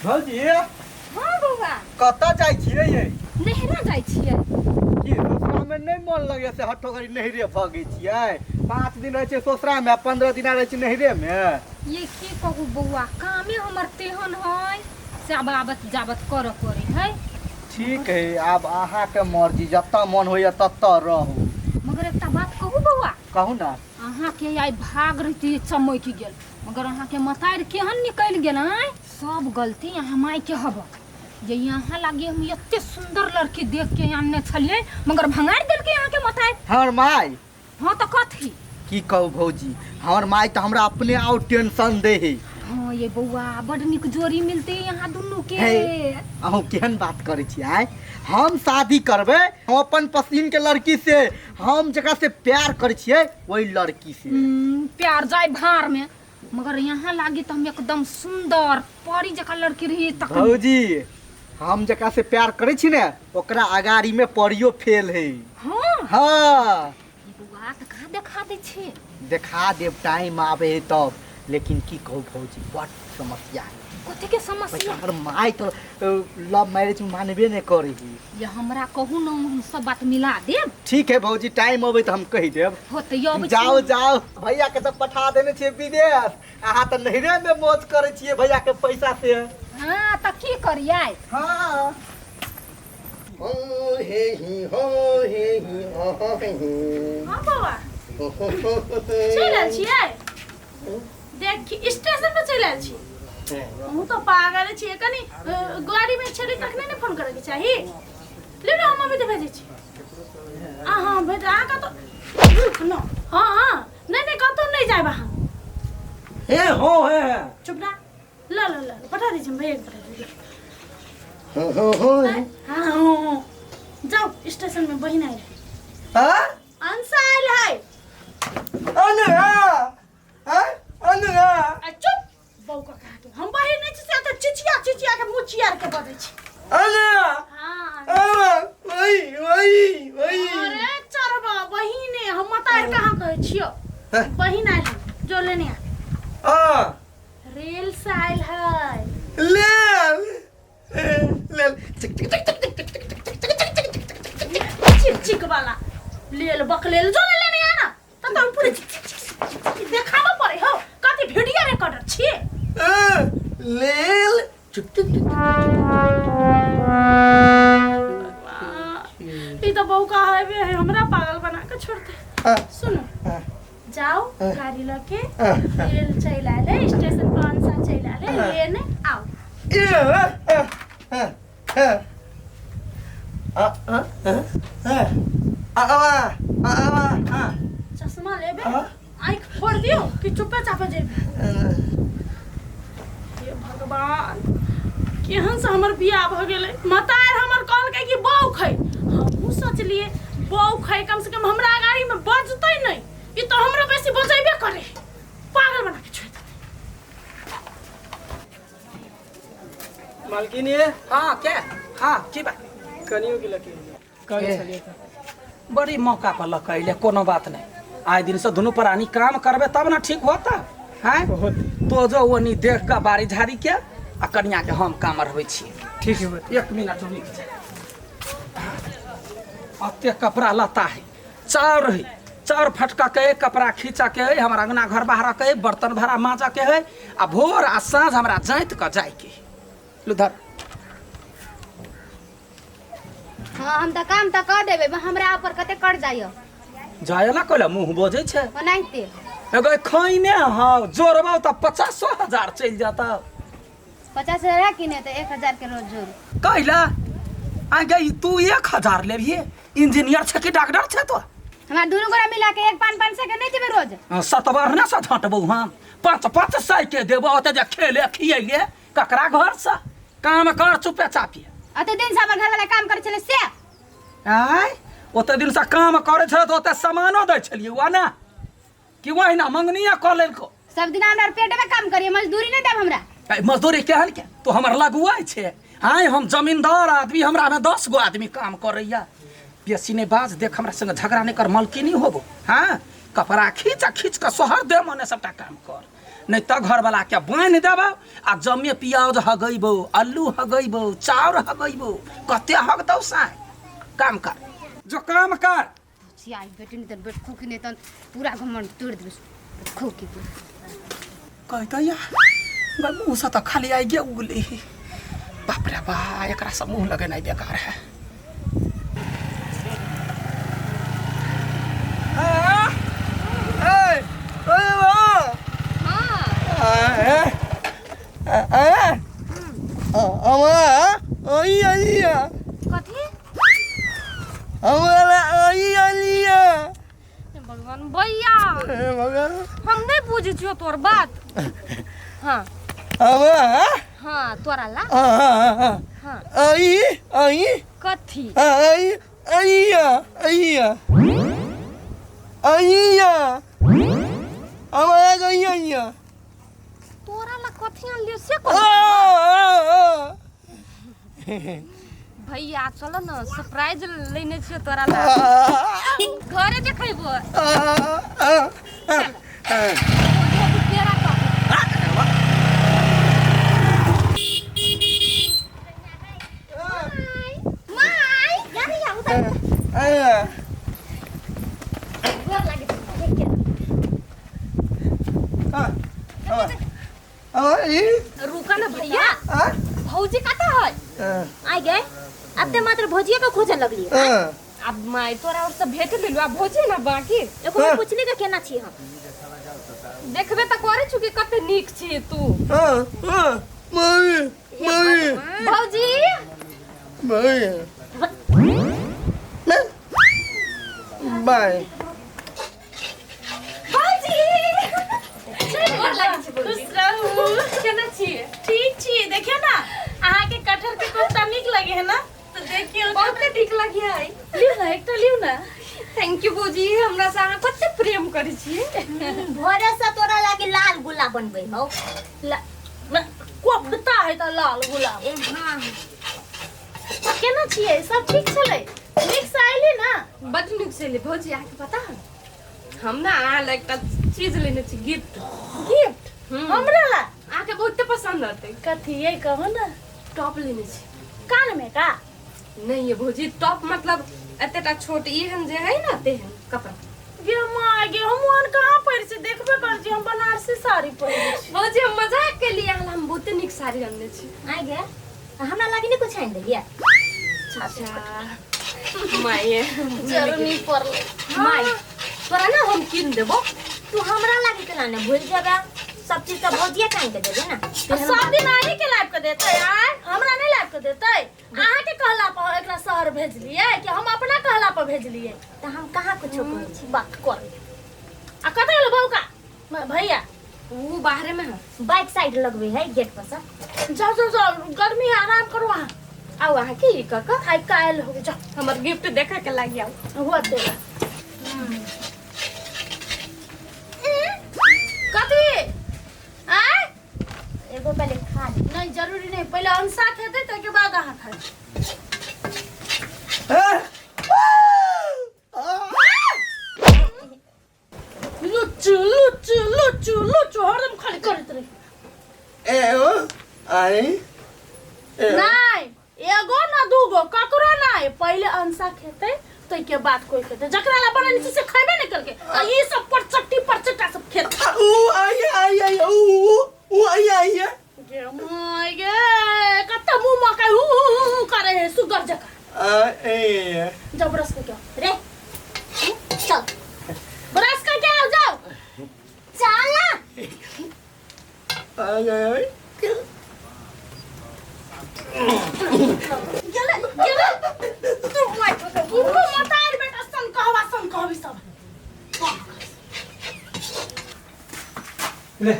भौजी। हाँ बौआ। कतऽ जाइ छियै ये? नैहरा जाइ छियै। की ससुरामे नहि मन लगैए से हट्ठो घड़ी नैहरे भगै छियै? 5 दिन रहै छियै ससुरामे आ 15 दिना रहै छियै नैहरेमे। ये की कहू बौआ, कामे हमर तेहन है से आब आबत जाबत करऽ पड़ै है। ठीक है, आब अहाँके मर्जी, जतऽ मन होइए ततऽ रहू। मगर एकटा बात कहू बौआ? कहू ना। अहाँके आइ भाग रहितै चमकि गेल, मगर अहाँके मतारि केहन निकलि गेल। आँय, सब गलती अहाँ मायके हब जे यहाँ लागे हम एते सुंदर लड़की देख के आनने छलियै, मगर भंगारि देलकै अहाँके मतारि। हमर माय? हाँ तऽ कथी की कहू भौजी, हमर माय तऽ हमरा अपने और टेंशन दे है। हाँ ये बौआ, बड नीक जोड़ी मिलते यहाँ दुनू के। हे, अहूँ केहन बात करै छी आय? हम शादी करबै हम अपन पसीन के लड़की से, हम जकरा से प्यार करै छियै ओहि लड़की से। प्यार जाय भार में, मगर यहाँ लागी तो हम एकदम सुंदर परी जका लड़की रही तखन। भौजी, हम जकरा से प्यार करै छी ने ओकरा अगाड़ी में परियो फेल है। हाँ। हाँ। ई बौआ तऽ कहाँ देखा दै छी? देखा देब, टाइम आबे है तब। लेकिन की कहू भौजी, बड समस्या है। कथी के समस्या? हमर माय तो लव मैरिज मानबे नहीं करे है। ये हमरा कहू न, हम सब बात मिला देब। ठीक है भौजी, टाइम अबे तो हम कहि देब। हो तऽ यौ अबै छी। जाओ जाओ, भैया के तऽ पठा देने छियै विदेश, अहाँ तऽ नैहरे में मौज करै छियै भैया के पैसा से। हाँ तऽ की करियै? हाँ। हो हे ही हो हे ही हो हे ही। हाँ बौआ, चलि आयल छियै? देख, स्टेशन पर चलि आयल छी। अहूँ तऽ पागल छियै कनि। गाड़ी में छली तखने ने फोन करैके चाही। ले ने, हम मम्मी के भेजै छी। आ हाँ भेज। अहाँ कतौ रुक न। हाँ हाँ, नहि नहि, कतौ नहि जायब अहाँ। हे हो हे हे। चुप ना। ल ल ल, पठा दै छी हम, भैया के पठा दै छी। हो हो हो। हाँ हाँ हाँ, जाओ स्टेशन में, बहिन आयल है। हाँ? अंशा आयल है। अनुरा, हाँ अनुरा। आ चुप बौका कहा के, हम बहिन नहीं छी से तऽ चिचिया चिचिया के मुँह चियार के बजै छी। अनुरा। हाँ। हाँ, वही वही वही। अरे चरबा, बहिने हम मतार कहाँ कहै छियो? हाँ। बहिन आयल है, जो लेने आ। हाँ। रेल से आयल है। ले ले चिक चिक चिक चिक चिक चिक चिक चिक चिक चिक चिक चिक चिक। चिक चिक वाला लेल बकलेल, जो लेने आ ना त त पूरे चिक चिक चिक चिक देखाबऽ पड़े हो। कथी वीडियो रिकॉर्डर छियै? लेल चिक चिक चिक। ई तऽ बौका हेबे है, हमरा पागल बना के छोड़ते। सुनो, जाओ गाड़ी लऽ के, रेल चलि आयल है स्टेशन पर, अंशा चलि आयल है, लेने आओ। चश्मा लेबे, आँखि फोड़ दियौ कि चुपे चापे जेबे? हे भगवान, केहन से हमर बियाह भऽ गेलै। मतार हमर कहलकै कि बौख है, हमहूँ सोचलियै बौख है, कम से कम हमरा गाड़ीमे बजतै नहि। ई तऽ हमरो बेसी बजेबे करे, पागल बना के छोड़ि देतै। मालकिन। हाँ क्या? हाँ, की बात? कनियो के लके कहै छलियै तऽ। बड़ी मौका पर लऽ कऽ अयलै। कोनो बात नहि, आइ दिनसँ दुनू प्राणी काम करबै तब ने ठीक होता हैं। बहुत। तो जो ओनी देख कऽ बाड़ी झाड़ी के आ कनिया के हम काम रहबै छी। ठीक है। एक मिनट रुकि जा। अते कपड़ा लत्ता है, चाउर है, चाउर फटका के है, कपड़ा खींचा के है, हमरा अंगना घर बाहर के है, बर्तन भाड़ा माँजऽ के है आ भोर आ साँझ हमरा जाइत कऽ जाय के है। लू धर। हाँ, हम तऽ काम तऽ कऽ देबै, हमरा ऊपर कते कट जाइए। जाय ला कोला मुँह बजै छै। ओनाहिते। एगो खैने। हाँ, जोड़बौ तऽ 50,000 चलि जाता। 50,000 है कि नहि तऽ 1,000 के रोज जोड़। कैला आगे तू 1,000 लेबही? इंजीनियर छै कि डॉक्टर छै तो? हमरा दुनू गोरा मिला के एक पाँच पाँच सौ के नहीं देबै रोज? सतवर ने से झटबौ हम, 5-5 सौ के देबौ। ओतऽ जे खेले खियैले ककरा घरसँ? काम कर चुपे चापी। अते दिन से हमर घर वाला काम करै छलै से। आय, ओते दिनसँ काम करै छलै तऽ ओते सामानो दै छलियै वा ने कि ओहिना मंगनिए कऽ लेलको? सब दिन हमरा पेट में काम करिए, मजदूरी नहीं देब हमरा? ऐ, मजदूरी केहन के? तो हमर लगुआ छै। आय, हम जमींदार आदमी, हमरा में 10 गो आदमी काम करैया। बेसी नहि बाज। देख, हमरा संगे झगड़ा नहि कर, मलकिनी होबो। हाँ, कपड़ा खींच आ खींच कऽ सोहर दे, मने सबटा काम कर। नहीं तो घरवाला के बान्हि देबौ आ जमे पियाज हगैबौ, आलू हगैबौ, चाउर हगैबौ, कते हगतौ साय। काम कर, जो काम कर। सियाई बेटी नहीं तन बेट खोकी नहीं तन पूरा घमंड तोड़ देबे खोकी पूरा। कहता या मुँह से तो खाली आई गया उगले। बाप रे बा, एकरा से मुँह लगेनाइ बेकार है। कथी भगवान भैया, हम नहीं बुझे छियो तोर बात। हाँ हाँ तोरा ला। हाँ कथी तोरा ला कथी आनलियो से कह भैया। चलो न सरप्राइज लेने छियो तोरा ला, घरे देखेबो। रुका ना भैया, भौजी कता है? आ गए अब ते मात्र भौजिया का खोजे लगली। अब माय तोरा और सब भेट लेलु, अब भौजी ना बाकी। एको बेर पूछली का केना छी हम? देखबे त करे छु कि कते नीक छी तू। भौजी बाय भौजी खुश रहू। केना छी? ठीक छी। देखियो ना अहाँ के कटहर के कोफ्ता नीक लगे है ना, तो देखियो बहुत नीक लगे है। लिउ ना एकटा लिउ ना। Thank you भौजी, हमरा से अहाँ कते प्रेम करै छी। भोरे से तोरा लागे लाल गुलाब बनबै हौ। कोफ्ता है त लाल गुलाब। ए हां केना छियै? सब ठीक छलै? नीक से अयली ना? बड नीक से अयली भौजी। अहाँके पता है हम ना अहाँ ला एकटा चीज लेने छी, गिफ्ट। गिफ्ट हमरा ला? अहाँके बहुते पसंद औतै। कथी ये कहू ना? टॉप लेने छी। कान में का? नहीं ये भौजी, टॉप मतलब एतेटा छोट एहन जे है ना तेहन कपड़ा। गे माँ गे, हम ओहन कहाँ पहिरै छी? देखबे करै छी हम बनारसी साड़ी पहिरै छी। भौजी हम मजाक के लिए अहाँ हम बहुते नीक साड़ी अनने छी। आ गए हमरा लागे नहीं कुछ आनि देलियै। अच्छा माये जरूरी पड़लै। माय तोरा ना हम किन देबो, तू हमरा लागे केना ने भूल जेबे सब चीज त भौजिया कान के देबे ना। सब दिन अहीं के लाइब के देतै आय, हमरा नहीं लाइब के देतै। अहाँ के कहला पर एकरा शहर भेजलियै कि हम अपना कहला पर भेजलियै? त हम कहाँ कुछो कहै छी। बात कर। आ कतऽ गेलो बौका भैया? वो बाहरे में है, बाइक साइड लगबे है गेट पर से। जाओ जाओ जाओ, गर्मी है, आराम करू अहाँ। आओ अहाँ के ई क क थाकि के आयल होबै, जाओ। हमर गिफ्ट देखा के लागि आओ। हुआ तोरा कथी आय? एगो पहले खा ले। नहीं जरूरी नहीं, पहले अंसा खेतै ताहिके बाद अहाँ खाइ। लुच्चू लुच्चू लुच्चू लुच्चू हरदम खाली करैत रही। नहीं एगो ना दूगो ककरो नहीं, पहले अंसा खेतै ताहिके बाद कोई खेतै। जकरा ला बनेने छी से खैबे नहीं करके, आ ई सब परचट्टी परचट्टा सब खेतै। गे my गे, कत्ता मुँह मकाइ हु हु हु करे है सुगर जकाँ। जाओ ब्रश करके आओ। रे चल ब्रश करके आओ, जाओ। चल ना। गेले गेले तू my तू मतार बेटा सन कहवा सन कहबी सब। ले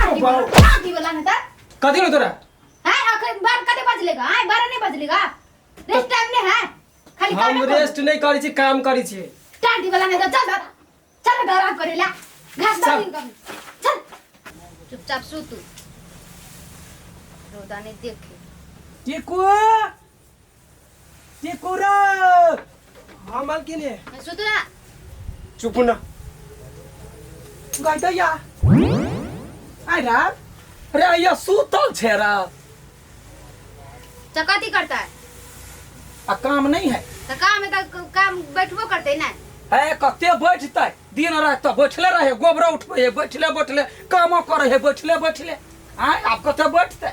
की बोला ना कथी होलो तोरा? हाय अखन बार कते बजलेगा? हाय 12 नहीं बजलेगा, रेस्ट टाइम नहीं है। खाली हम काम रेस्ट नहीं करै छी, काम करै छी। टांटी वाला नहीं तो चल दादा, चल घर आराम करेला घास चल। डाल कम चल चुपचाप सो तू, रौदा नहीं देखे। टिकू टिकू रे, हम मालकिन है। सुतू ना। चुप ना गई दैया आइ रा रे ये सुतल छे रा। तो कथी करता है? आ काम नहीं है। तो काम है तो काम बैठबो करते ना। है कते बैठते दिन रात तो बैठले रहे, गोबरो उठबै है बैठले बैठले, कामो करे है बैठले बैठले। आय आब कते बैठते?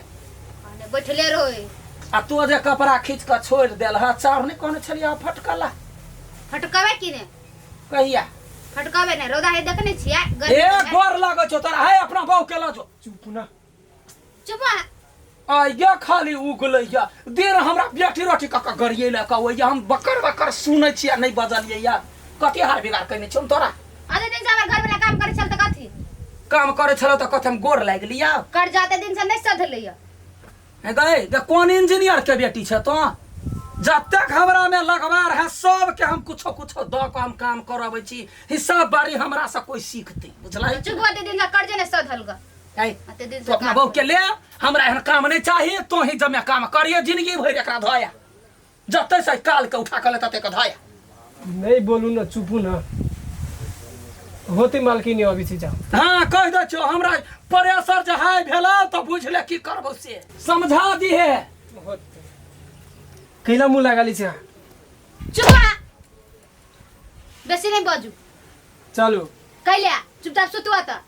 बैठले रहो। आ तू जे कपड़ा खींच के छोड़ देल हा, चाउर नहीं कहने छलियै फटकला। फटकबे की ने? कहिया फटकबे ने? रौदा है देखने छियै। ए गोर लागै छौ तोरा, है अपना बहू के लऽ जो। चुप ना। चुप। आइया खाली उगलैया देर हमरा बेटी रोटी कऽ कऽ गरियेला कहैया, हम बकर बकर सुनै छियै नहि बजलियै या। कथी हार बिगाड़ कयने छौ तोरा? अरे दिन से हमर घर वाला काम करे छल त कथी काम करे छल त कथी हम गोर लागि लिया? कर जाते दिन से नहीं सधलैया। हे गए गे कोन इंजीनियर के बेटी छ तो? जतेक हमरा में लगवार है सबके हम कुछो कुछो दऽ कऽ हम काम करबै छी, हिसाब बारी हमरा से कोई सीखतै, बुझलही? चुप हो, दिन से कर्जे नहीं सधल ग। ऐ तू अपना बहू के ले, हमरा एहन काम नहीं चाहिए, तो ही जमे काम करिए जिंदगी भरि एकरा धोया जते से काल के उठा के ले तते के धोया। नहीं बोलू ना, चुपू ना होते मालकिनी अभी छी जाओ। हाँ कह दे छो हमरा प्रेशर जे हाई भेला तो बुझ ले की करबो से समझा दिहे। होते कैला मुँह लगा ली छे? चुप रह, बेसी नहीं बाजू। चलू कैला चुपचाप सुतुआ त।